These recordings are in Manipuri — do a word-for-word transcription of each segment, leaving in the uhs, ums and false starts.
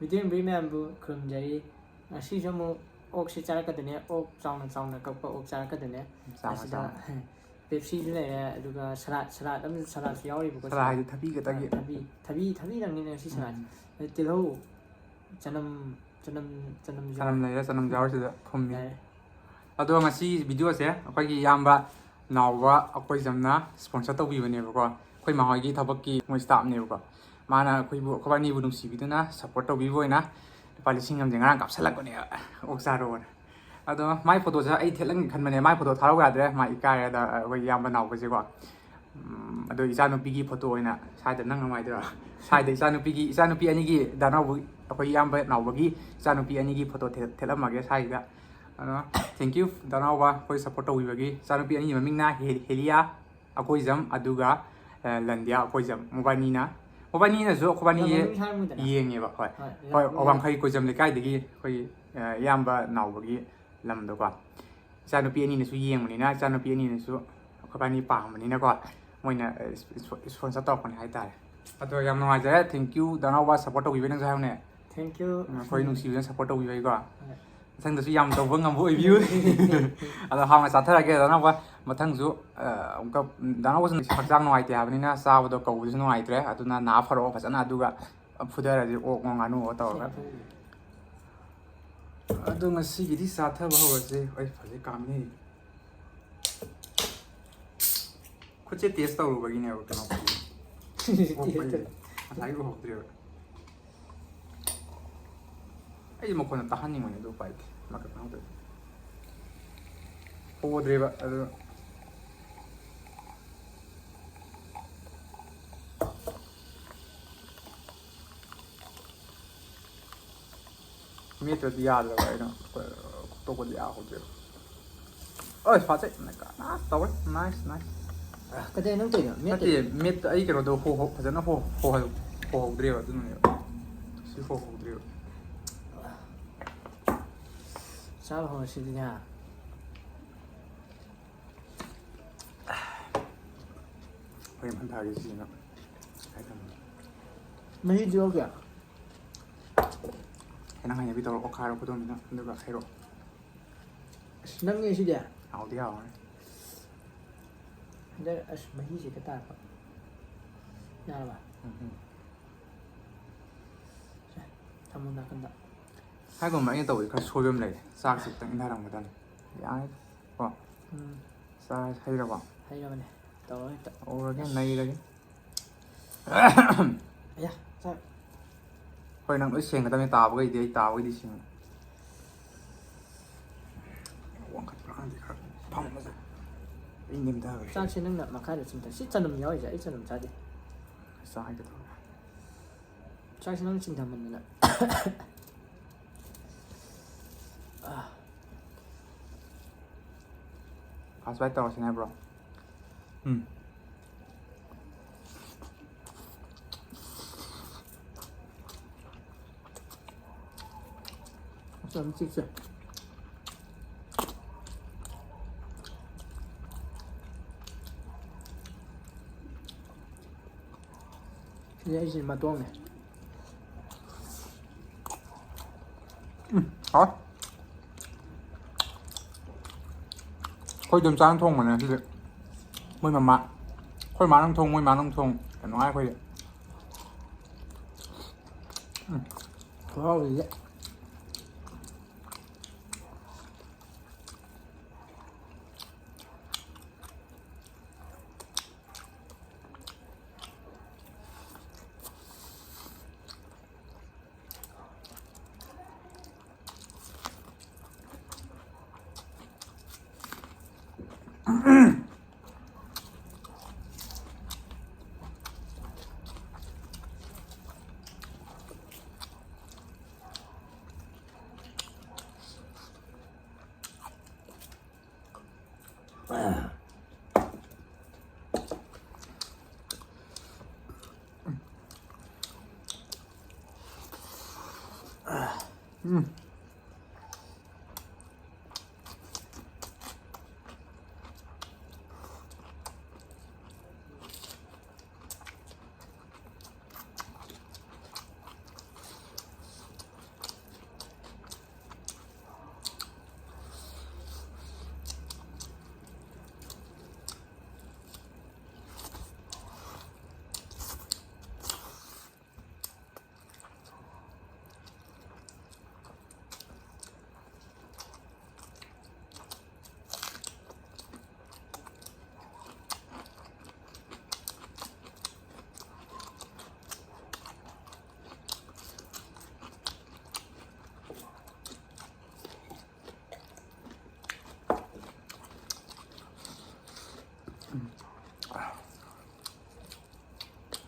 ꯏꯇꯦꯟꯕꯤ ꯃꯌꯥꯝꯕꯨ ꯈꯨꯔꯨꯝꯖꯔꯤ꯫ ꯉꯁꯤꯁꯨ ꯑꯃꯨꯛ ꯑꯣꯛꯁꯤ ꯆꯥꯔꯛꯀꯗꯣꯏꯅꯦ, ꯑꯣꯛ ꯆꯥꯎꯅ ꯆꯥꯎꯅ ꯀꯛꯄ ꯑꯣꯛ ꯆꯥꯔꯛꯀꯗꯣꯏꯅꯦ꯫ ꯆꯥꯎꯅ ꯑꯁꯤꯗ ꯆꯥꯎꯅ꯫ ꯄꯦꯞꯁꯤꯁꯨ ꯂꯩꯔꯦ, ꯑꯗꯨꯒ ꯁꯂꯥꯗ, ꯁꯂꯥꯗ ꯑꯃ, ꯁꯂꯥꯗꯁꯨ ꯌꯥꯎꯔꯤꯕꯀꯣ꯫ ꯁꯂꯥꯗ ꯍꯥꯏꯗꯤ ꯊꯕꯤ ꯈꯛꯇꯒꯤ꯫ ꯊꯕꯤ, ꯊꯕꯤ, ꯊꯕꯤꯗꯪꯅꯤꯅꯦ ꯉꯁꯤ ꯁꯂꯥꯗ꯫ ꯎꯝ꯫ ꯑꯗꯩ ꯇꯤꯜꯍꯧ, ꯆꯅꯝ, ꯆꯅꯝ, ꯆꯅꯝꯁꯨ ꯆꯅꯝ ꯂꯩꯔꯦ, ꯆꯅꯝꯁꯨ ꯌꯥꯎꯔꯤꯁꯤꯗ ꯊꯨꯝꯃꯤ꯫ ꯌꯥꯔꯦ꯫ ꯑꯗꯣ ꯉꯁꯤ ꯚꯤꯗꯤꯑꯣꯁꯦ ꯑꯩꯈꯣꯏꯒꯤ ꯏꯌꯥꯝꯕ ꯅꯥꯎꯕ ꯑꯩꯈꯣꯏ ꯖꯝꯅ ꯁ꯭ꯄꯣꯟꯁꯔ ꯇꯧꯕꯤꯕꯅꯦꯕꯀꯣ꯫ ꯑꯩꯈꯣꯏ ꯃꯥꯍꯣꯏꯒꯤ ꯊꯕꯛꯀꯤ ꯃꯣꯏ ꯁ꯭ꯇꯥꯐꯅꯦꯕꯀꯣ꯫ ꯃꯥꯅ ꯑꯩꯈꯣꯏꯕꯨ, ꯑꯩꯈꯣꯏꯕꯥꯅꯤꯕꯨ ꯅꯨꯡꯁꯤꯕꯤꯗꯨꯅ ꯁꯞꯄꯣꯔꯠ ꯇꯧꯕꯤꯕ ꯑꯣꯏꯅ ꯂꯨꯄꯥ ꯂꯤꯁꯤꯡ ꯑꯃꯁꯦ ꯉꯔꯥꯡ ꯀꯥꯞꯁꯜꯂꯛꯄꯅꯦꯕ, ꯑꯣꯛ ꯆꯥꯔꯣꯅ꯫ ꯑꯗꯣ ꯃꯥꯏ ꯐꯣꯇꯣꯁꯦ ꯑꯩ ꯊꯦꯠꯂꯟꯒꯦ ꯈꯟꯕꯅꯦ, ꯃꯥꯏ ꯐꯣꯇꯣ ꯊꯥꯔꯛꯎ ꯌꯥꯗ꯭ꯔꯦ, ꯃꯥ ꯏꯀꯥꯏꯔꯦ꯫ ꯑꯗ ꯑꯩꯈꯣꯏ ꯏꯌꯥꯝꯕ ꯅꯥꯎꯕꯁꯦꯀꯣ꯫ ꯎꯝ, ꯑꯗꯣ ꯏꯆꯥꯅꯨꯄꯤꯒꯤ ꯐꯣꯇꯣ ꯑꯣꯏꯅ ꯁ꯭ꯋꯥꯏꯗ ꯅꯪ ꯅꯨꯡꯉꯥꯏꯗꯣꯏꯔꯣ? ꯁ꯭ꯋꯥꯏꯗ ꯏꯆꯥꯅꯨꯄꯤꯒꯤ, ꯏꯆꯥꯅꯨꯄꯤ ꯑꯅꯤꯒꯤ, ꯗꯥ ꯅꯥꯎꯕ, ꯑꯩꯈꯣꯏ ꯏꯌꯥꯝꯕ ꯅꯥꯎꯕꯒꯤ ꯏꯆꯥꯅꯨꯄꯤ ꯑꯅꯤꯒꯤ ꯐꯣꯇꯣ ꯊꯦꯠ-, ꯊꯦꯠꯂꯝꯃꯒꯦ ꯁ꯭ꯋꯥꯏꯁꯤꯗ꯫ ꯑꯗꯣ thank you ꯗꯥ ꯅꯥꯎꯕ, ꯑꯩꯈꯣꯏ ꯁꯞꯄꯣꯔꯠ ꯇꯧꯕꯤꯕꯒꯤ꯫ ꯏꯆꯥꯅꯨꯄꯤ ꯑꯅꯤꯒꯤ ꯃꯃꯤꯡꯅ ꯍꯦ-, ꯍꯦꯂꯤꯌꯥ ꯑꯀꯣꯏꯖꯝ, ꯑꯗꯨꯒ, ꯑ, ꯂꯟꯗꯤꯌꯥ ꯑꯀꯣꯏꯖꯝ꯫ ꯃꯕꯥꯅꯤꯅ, ꯃꯕꯥꯅꯤꯅꯁꯨ ꯑꯩꯈꯣꯏꯕꯥꯅꯤ ꯂꯝ ꯌꯦ-, ꯃꯃꯤꯡ ꯍꯥꯏꯔꯝꯃꯣꯏꯗꯅ? ꯌꯦꯡꯉꯦꯕ꯫ ꯍꯣꯏ, ꯍꯣꯏ, ꯍꯣꯏ, ꯂꯝ ꯃꯃꯤꯡ ꯋꯥꯡꯈꯩ ꯀꯣꯏꯖꯝ ꯂꯩꯀꯥꯏꯗꯒꯤ ꯑꯩꯈꯣꯏ, ꯑ, ꯏꯌꯥꯝꯕ ꯅꯥꯎꯕꯒꯤ ꯂꯝꯗꯣꯀꯣ꯫ ꯏꯆꯥꯅꯨꯄꯤ ꯑꯅꯤꯅꯁꯨ ꯌꯦꯡꯕꯅꯤꯅ, ꯏꯆꯥꯅꯨꯄꯤ ꯑꯅꯤꯅꯁꯨ ꯑꯩꯈꯣꯏꯕꯥꯅꯤ ꯄꯥꯝꯕꯅꯤꯅꯀꯣ, ꯃꯣꯏꯅ, ꯑ, ꯏꯁ-, ꯏꯁ-, ꯏꯁꯄꯣꯟꯁꯔ ꯇꯧꯔꯛꯄꯅꯦ ꯍꯥꯏꯇꯥꯔꯦ꯫ ꯑꯗꯣ ꯌꯥꯝ ꯅꯨꯡꯉꯥꯏꯖꯔꯦ, thank you ꯗꯥ ꯅꯥꯎꯕ, ꯁꯞꯄꯣꯔꯠ ꯇꯧꯕꯤꯕꯩ꯫ ꯅꯪꯁꯨ ꯍꯥꯏꯌꯨꯅꯦ꯫ Thank you꯫ ꯎꯝ, ꯑꯩꯈꯣꯏ ꯅꯨꯡꯁꯤꯕꯤꯗꯨꯅ ꯁꯞꯄꯣꯔꯠ ꯇꯧꯕꯤꯕꯩꯀꯣ꯫ ꯃꯊꯪꯗꯁꯨ ꯌꯥꯝ ꯇꯧꯕ ꯉꯝꯕ ꯑꯣꯏꯕꯤꯌꯨ꯫ ꯑꯗꯣ ꯍꯥꯎꯅ ꯆꯥꯊꯔꯒꯦ ꯗꯥ ꯅꯥꯎꯕ꯫ ꯃꯊꯪꯁꯨ, ꯑ, ꯑꯃꯨꯛꯀ, ꯗꯥ ꯅꯥꯎꯕꯁꯨ ꯍꯛꯆꯥꯡ ꯅꯨꯡꯉꯥꯏꯇꯦ ꯍꯥꯏꯕꯅꯤꯅ ꯆꯥꯕꯗꯣ ꯀꯧꯕꯁꯨ ꯅꯨꯡꯉꯥꯏꯇ꯭ꯔꯦ, ꯑꯗꯨꯅ ꯅꯥ ꯐꯔꯛꯑꯣ ꯐꯖꯅ, ꯑꯗꯨꯒ ꯐꯨꯊꯔꯁꯤ ꯑꯣꯛ ꯉꯥꯅꯨ ꯇꯧꯔꯒ꯫ ꯑꯗꯣ ꯉꯁꯤꯒꯤꯗꯤ ꯆꯥꯊꯕ ꯍꯧꯔꯁꯦ꯫ ꯑꯩ ꯐꯖꯩ ꯀꯥꯝꯅꯤ꯫ ꯈꯨꯠꯁꯦ ꯇꯦꯁ ꯇꯧꯔꯨꯕꯒꯤꯅꯦꯕ ꯀꯩꯅꯣ꯫ ꯑꯣꯛꯄꯒꯤ꯫ ꯉꯁꯥꯏꯒꯤ ꯎꯍꯧꯗ꯭ꯔꯦꯕ꯫ ꯑꯩ ꯃꯈꯣꯟꯗ ꯇꯥꯍꯟꯅꯤꯡꯕꯅꯦ, ꯑꯗꯨ ꯎꯄꯥꯏ ꯂꯩꯇꯦ꯫ ꯃꯀꯛ ꯃꯀꯛ ꯇꯧꯋꯦ꯫ ꯍꯧꯗ꯭ꯔꯦꯕ ꯑꯗꯨ꯫ ꯃꯦꯠꯇ꯭ꯔꯗꯤ ꯌꯥꯗ꯭ꯔꯕ ꯑꯩꯅ ꯈꯨꯠꯇꯣꯛꯄꯗꯤ ꯌꯥꯍꯧꯗ꯭ꯔꯦꯕ꯫ ꯑꯣꯏ, ꯐꯖꯩ꯫ ꯅꯥꯏꯁ ꯇꯧꯋꯦ꯫ Nice, nice. ꯀꯗꯩ ꯅꯪ ꯇꯧꯔꯤꯅꯣ? ꯅꯠꯇꯦ, ꯃꯦꯠꯇ ꯑꯩ ꯀꯩꯅꯣꯗꯣ ꯍꯣ-, ꯍꯣ-, ꯐꯖꯅ ꯍꯣ-, ꯍꯣꯍꯜ-, ꯍꯣꯍꯧꯗ꯭ꯔꯦꯕ, ꯑꯗꯨꯅꯅꯦꯕ꯫ ꯁꯤ ꯍꯣꯍꯧꯗ꯭ꯔꯦꯕ꯫ ꯆꯥꯕ ꯍꯧꯔꯁꯤꯗꯅ꯫ ꯍꯣꯔꯦꯟ ꯍꯟꯊꯔꯒꯦ ꯁꯤꯁꯤꯅ꯫ ꯀꯥꯏ ꯊꯝꯃꯤꯅꯣ? ꯃꯍꯤꯗꯤ ꯌꯥꯎꯗꯦ? ꯅꯪ ꯍꯩꯅꯕꯤ ꯇꯧꯔꯣ, ꯑꯣꯈꯥꯏꯔꯣ ꯈꯨꯗꯣꯝꯕꯤꯅ, ꯑꯗꯨꯒ ꯍꯩꯔꯣ꯫ ꯑꯁ ꯅꯪꯅꯦ ꯁꯤꯗꯤ꯫ ꯍꯥꯎꯗꯤ ꯍꯥꯎꯔꯅꯤ꯫ ꯍꯟꯗꯛ ꯑꯁ ꯃꯍꯤꯁꯦ ꯈꯤꯇ ꯇꯥꯔꯛꯄ꯫ ꯌꯥꯔꯕ? ꯎꯝ ꯎꯝ꯫ ꯊꯝꯃꯣ ꯅꯥꯀꯟꯗ꯫ ꯍꯥꯏꯒꯨꯝꯕ ꯑꯩꯅ ꯇꯧꯕꯗꯤ ꯈꯔ ꯁꯣꯏꯕ ꯑꯃ ꯂꯩꯔꯦ꯫ ꯆꯥꯛꯁꯦ ꯈꯤꯇꯪ ꯏꯪꯊꯔꯝꯒꯗꯕꯅꯤ꯫ ꯌꯥꯔꯦ꯫ ꯀꯣ꯫ ꯎꯝ꯫ ꯆꯥꯛ ꯍꯩꯔꯕꯣ? ꯍꯩꯔꯕꯅꯦ꯫ ꯇꯧꯔꯣ ꯍꯦꯛꯇ꯫ ꯍꯧꯔꯒꯦ, ꯅꯩꯔꯒꯦ꯫ ꯑꯌꯥ ꯆꯥꯛ꯫ ꯍꯣꯏ, ꯅꯪ ꯂꯣꯏ ꯁꯦꯡꯒꯗꯕꯅꯤ꯫ ꯇꯥꯕꯈꯩꯗꯤ ꯑꯩ ꯇꯥꯕꯈꯩꯗꯤ ꯁꯦꯡꯉꯦ꯫ ꯋꯥꯡꯈꯠꯄ꯭ꯔꯥ ꯈꯪꯗꯦ, ꯈꯔ ꯐꯝꯕꯁꯦ꯫ ꯑꯩ ꯅꯦꯝꯊꯈ꯭ꯔꯦ꯫ ꯆꯥꯛꯁꯦ ꯅꯪꯅ ꯃꯈꯥꯗ ꯆꯤꯡꯊ-꯫ ꯁꯤ ꯆꯅꯝ ꯌꯥꯎꯔꯤꯁꯦ ꯑꯩ ꯆꯅꯝ ꯆꯥꯗꯦ꯫ ꯆꯥꯒꯦ ꯇꯧꯔꯦ꯫ ꯆꯥꯛꯁꯦ ꯅꯪ ꯆꯤꯡꯊꯃꯟꯗꯅ꯫ ꯐꯥꯁ ꯕꯥꯏꯠ ꯇꯧꯔꯁꯤꯅꯦ, ꯕ꯭ꯔꯣ꯫ ꯎꯝ꯫ ꯌꯥꯝ ꯆꯤꯛꯁꯦ꯫ ꯁꯤꯗꯤ ꯑꯩꯁꯤ ꯃꯇꯣꯡꯅꯦ꯫ ꯎꯝ, ꯍꯥꯎ꯫ ꯑꯩꯈꯣꯏ ꯑꯗꯨꯝ ꯆꯥꯅ ꯊꯣꯡꯕꯅꯦ ꯁꯤꯗꯤ꯫ ꯃꯣꯏ ꯃꯃꯥ, ꯑꯩꯈꯣꯏ ꯃꯥꯅ ꯊꯣꯡ, ꯃꯣꯏ ꯃꯥꯅ ꯊꯣꯡ꯫ ꯌꯥꯝ ꯅꯨꯡꯉꯥꯏ ꯑꯩꯈꯣꯏꯗꯤ꯫ ꯎꯝ꯫ ꯈꯨꯍꯥꯎꯁꯤꯗꯤ꯫ ꯎꯝ꯫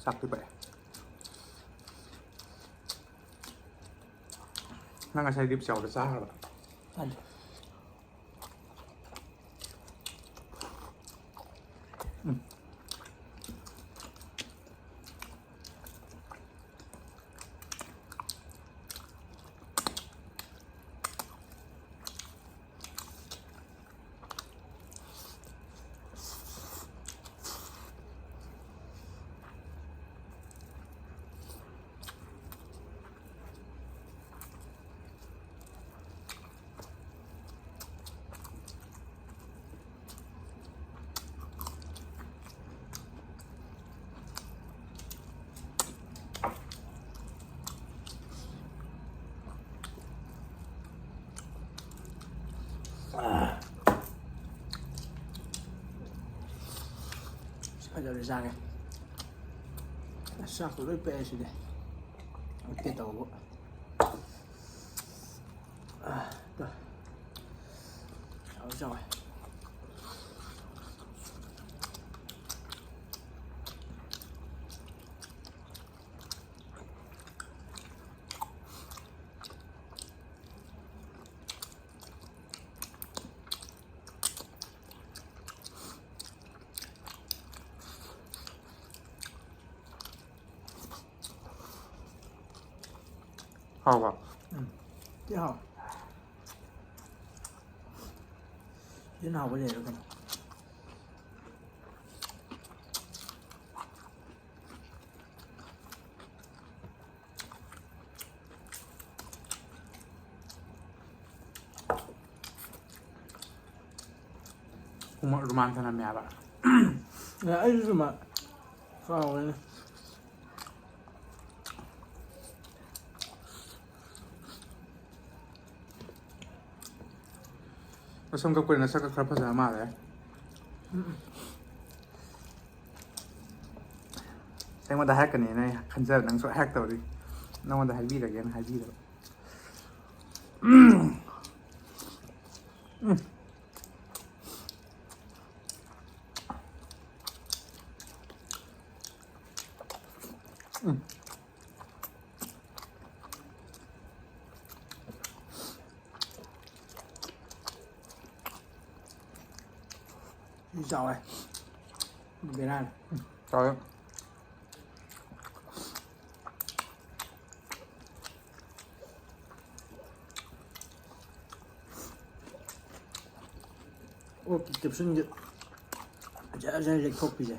ꯆꯥꯛꯇꯤ ꯄꯛꯑꯦ꯫ ꯅꯪ ꯉꯁꯥꯏ ꯔꯤꯞꯁ ꯌꯥꯎꯕꯗ ꯆꯥꯈ꯭ꯔꯕ? ꯆꯥꯗꯦ꯫ ꯎꯝ꯫ ꯐꯖꯕꯗꯤ ꯆꯥꯒꯦ꯫ ꯑꯁ, ꯆꯥꯛꯇꯣ ꯂꯣꯏ ꯄꯦꯛꯑꯦ ꯁꯤꯗꯤ꯫ ꯑꯣꯀꯦ ꯇꯧꯕ꯫ ꯑꯥ, ꯇꯣ꯫ ꯆꯥꯎꯋꯦ, ꯆꯥꯎꯋꯦ꯫ ꯍꯥꯎꯕ? ꯎꯝ꯫ ꯊꯤ ꯍꯥꯎꯋꯦ꯫ ꯁꯤꯅ ꯍꯥꯎꯕ ꯂꯩꯔꯣꯏ ꯀꯩꯅꯣ꯫ ꯔꯨꯃꯥ-, ꯔꯨꯃꯥꯟ ꯊꯅꯝꯃꯦ ꯍꯥꯏꯕ꯫ ꯑꯦ, ꯑꯩꯁꯨ ꯔꯨꯃꯥꯟ ꯀꯥꯎꯔꯦꯅꯦ꯫ ꯅꯁꯝ ꯀꯛꯄꯅꯤ, ꯅꯁꯛꯀ ꯈꯔ ꯐꯖꯕ ꯃꯥꯜꯂꯦ꯫ ꯎꯝ꯫ ꯑꯩꯉꯣꯟꯗ ꯍꯥꯏꯔꯛꯀꯅꯤꯅ ꯑꯩ ꯈꯟꯖꯔ ꯅꯪꯁꯨ ꯍꯦꯛ ꯇꯧꯔꯤ꯫ ꯅꯉꯣꯟꯗ ꯍꯥꯏꯕꯤꯔꯒꯦꯅ ꯍꯥꯏꯕꯤꯗꯕ꯫ ꯎꯝ꯫ ꯎꯝ꯫ ꯎꯝ꯫ ꯁꯤ ꯆꯥꯎꯋꯦ꯫ ꯕꯦꯔꯥꯅꯤ꯫ ꯆꯥꯎꯋꯦ꯫ ꯑꯣꯛꯀꯤ ꯀꯦꯞꯁꯨꯟꯁꯦ ꯖꯔ ꯖꯔ ꯂꯦꯛꯊꯣꯛꯄꯤꯁꯦ꯫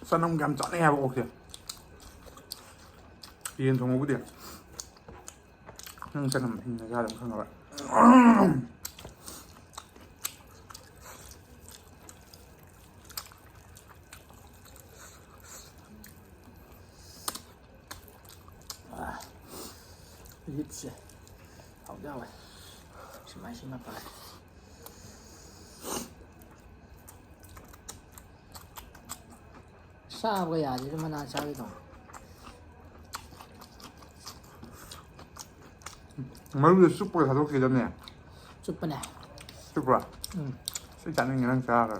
ꯆꯅꯝꯒ ꯌꯥꯝ ꯆꯥꯅꯩ ꯍꯥꯏꯕ ꯑꯣꯛꯁꯦ꯫ ꯌꯦꯟ ꯊꯣꯡꯕꯕꯨꯗꯤ ꯅꯪ ꯆꯅꯝ ꯍꯤꯡꯅ ꯆꯥꯗꯕ ꯈꯪꯉꯔꯣꯏ꯫ ꯂꯤꯞꯁꯦ ꯍꯥꯎꯗꯤ ꯍꯥꯎꯋꯦ꯫ ꯁꯨꯃꯥꯏ ꯁꯤꯃ ꯐꯔꯦ꯫ ꯆꯥꯕꯒ ꯌꯥꯗꯦꯗ ꯃꯅꯥ ꯆꯥꯒꯦ ꯇꯧꯅꯤ꯫ ꯃꯔꯨꯗ ꯆꯨꯞꯄꯒ ꯊꯥꯗꯣꯛꯈꯤꯗꯕꯅꯦ꯫ ꯆꯨꯞꯄꯅꯦ꯫ ꯆꯨꯞꯄ꯭ꯔꯣ? ꯎꯝ꯫ ꯁꯤ ꯆꯥꯅꯤꯡꯉꯦ ꯅꯪ ꯆꯥꯔꯒ꯫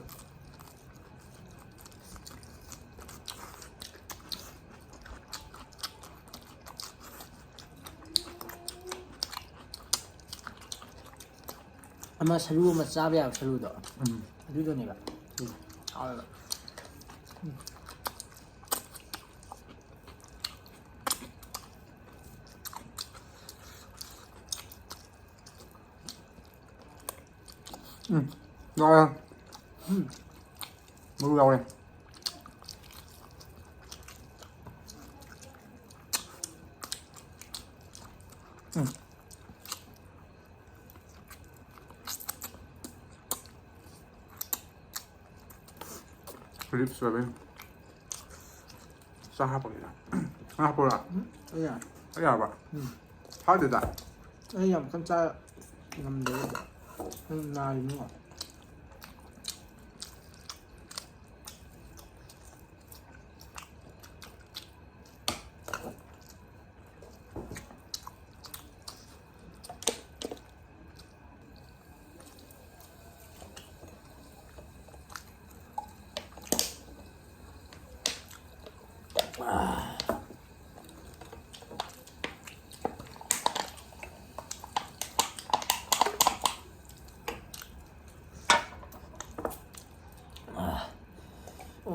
ꯑꯃ ꯁꯔꯨ ꯑꯃ ꯆꯥꯕ ꯌꯥꯕ ꯁꯔꯨꯗꯣ꯫ ꯎꯝ꯫ ꯑꯗꯨꯗꯨꯅꯦꯕ꯫ ꯎꯝ꯫ ꯍꯥꯎꯋꯦꯕ꯫ ꯎꯝ꯫ ꯎꯝ꯫ ꯌꯥꯎꯔꯦ꯫ ꯎꯝ꯫ ꯃꯔꯨ ꯌꯥꯎꯔꯦ꯫ ꯎꯝ꯫ ꯔꯤꯞꯁ ꯑꯣꯏꯕꯩ꯫ ꯆꯥ ꯍꯥꯞꯄꯒꯦꯔꯥ? ꯅꯪ ꯍꯥꯞꯄꯣꯔꯥ? ꯎꯝ, ꯑꯩ ꯌꯥꯔꯦ꯫ ꯑꯩ ꯌꯥꯔꯕ? ꯎꯝ꯫ ꯐꯥꯗꯦꯗ꯫ ꯑꯩ ꯌꯥꯝ ꯀꯟꯅ ꯆꯥ ꯉꯝꯗꯦ꯫ ꯎꯝ, ꯅꯥꯔꯤꯕꯅꯤꯉꯣ꯫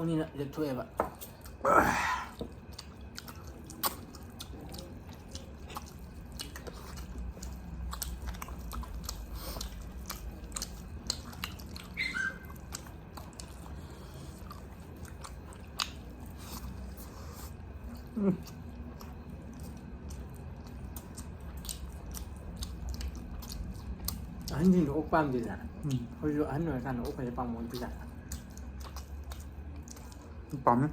ꯅꯤꯅ ꯂꯦꯞꯊꯣꯛꯑꯦꯕ꯫ ꯑꯍꯟꯁꯤꯡꯗꯣ ꯑꯣꯛ ꯄꯥꯝꯗꯦꯗꯅ꯫ ꯎꯝ꯫ ꯑꯩꯈꯣꯏꯁꯨ ꯑꯍꯟ ꯑꯣꯏꯔꯀꯥꯟꯗ ꯑꯣꯛ ꯈꯔ ꯄꯥꯝꯃꯛꯑꯣꯏꯗꯣꯏꯖꯥꯠꯂ? ꯄꯥꯝꯃꯤ꯫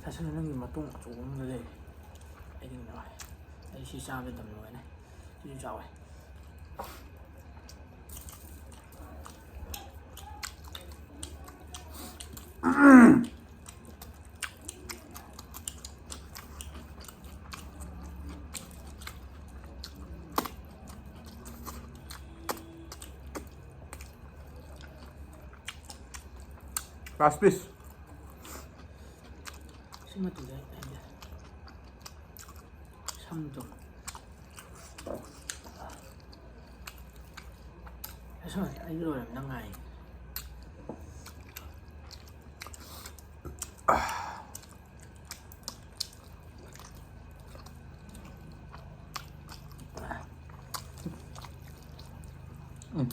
ꯁꯥꯁꯟ, ꯅꯪꯒꯤ ꯃꯇꯣꯡ ꯑꯆꯧꯕ ꯑꯃꯒ ꯂꯩꯔꯦ꯫ ꯑꯩꯗꯤ ꯉꯝꯃꯔꯣꯏ꯫ ꯑꯩ ꯁꯤ ꯆꯥꯕꯗ ꯑꯗꯨꯝ ꯂꯣꯏꯔꯅꯤ꯫ ꯁꯤꯁꯨ ꯆꯥꯎꯋꯦ꯫ Last piece. ꯁꯤꯃ ꯇꯨꯖꯩ ꯑꯩꯗꯤ꯫ ꯁꯝꯗꯣ꯫ ꯑꯁ, ꯑꯩ ꯂꯣꯏꯔꯝꯗ ꯉꯥꯏ꯫ ꯎꯝ꯫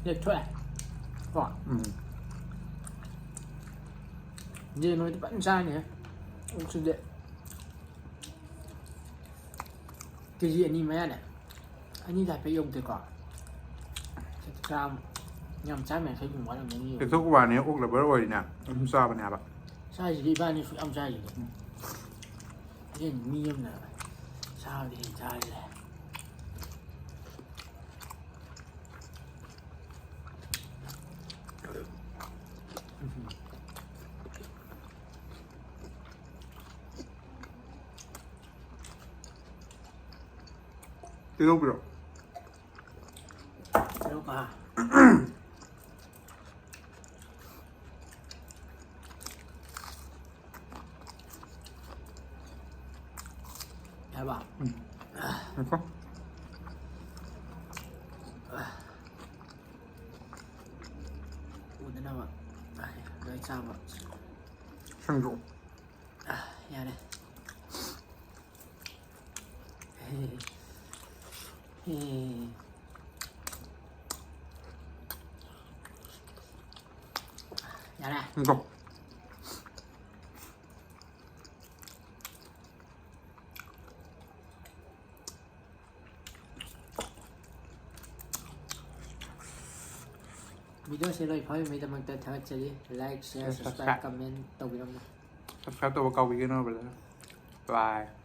ꯂꯦꯛꯊꯣꯛꯑꯦ꯫ ꯀꯣ? ꯎꯝ꯫ ꯌꯦꯟ ꯑꯣꯏꯗꯤ ꯐꯖꯅ ꯆꯥꯅꯤꯍꯦ꯫ ꯑꯣꯛꯁꯤꯗꯤ꯫ ꯀꯦ ꯖꯤ ꯑꯅꯤ ꯃꯌꯥꯅꯦ꯫ ꯑꯅꯤꯗ ꯍꯥꯏꯐꯦꯠ ꯌꯧꯗꯦꯀꯣ꯫ ꯒ꯭ꯔꯥꯝ ꯌꯥꯝ ꯆꯥꯝ ꯌꯥꯡꯈꯩꯒꯨꯝꯕ ꯋꯥꯠꯂꯝꯒꯅꯤ꯫ ꯂꯦꯛꯊꯣꯛꯄ ꯋꯥꯅꯤ, ꯑꯣꯛ lover ꯑꯣꯏꯔꯤꯅꯦ꯫ ꯑꯗꯨꯝ ꯆꯥꯕꯅꯦ ꯍꯥꯏꯕ꯫ ꯆꯥꯏꯁꯤꯗꯤ ꯏꯕꯥꯅꯤ ꯁꯨꯛ ꯌꯥꯝ ꯆꯥꯏꯁꯤꯗꯤ꯫ ꯎꯝ꯫ ꯍꯣꯔꯦꯟ ꯃꯤ ꯑꯃꯅ ꯆꯥꯕꯗꯤ ꯍꯦꯟꯅ ꯆꯥꯔꯁꯦ꯫ ꯀꯩꯗꯧꯕꯤꯔꯣ? ꯀꯩꯅꯣ ꯀ ꯍꯥꯏꯕ ꯉꯥꯏꯈꯣ꯫ ꯎꯗꯅꯕ ꯂꯣꯏ ꯆꯥꯕ꯫ ꯁꯦꯡꯗꯣꯛꯑꯣ꯫ ꯌꯥꯔꯦ꯫ ꯌꯥꯔꯦ꯫ ꯁꯦꯡꯗꯣꯛꯑꯣ꯫ Videoꯁꯦ ꯂꯣꯏ ꯐꯥꯕꯤꯕꯒꯤꯗꯃꯛꯇ ꯊꯥꯒꯠꯆꯔꯤ꯫ Like, share, Share, subscribe, subscribe. Comment ꯇꯧꯕꯤꯔꯝꯃꯨ꯫ Subscribe ꯇꯧꯕ ꯀꯥꯎꯕꯤꯒꯅꯨ, brother꯫ Bye꯫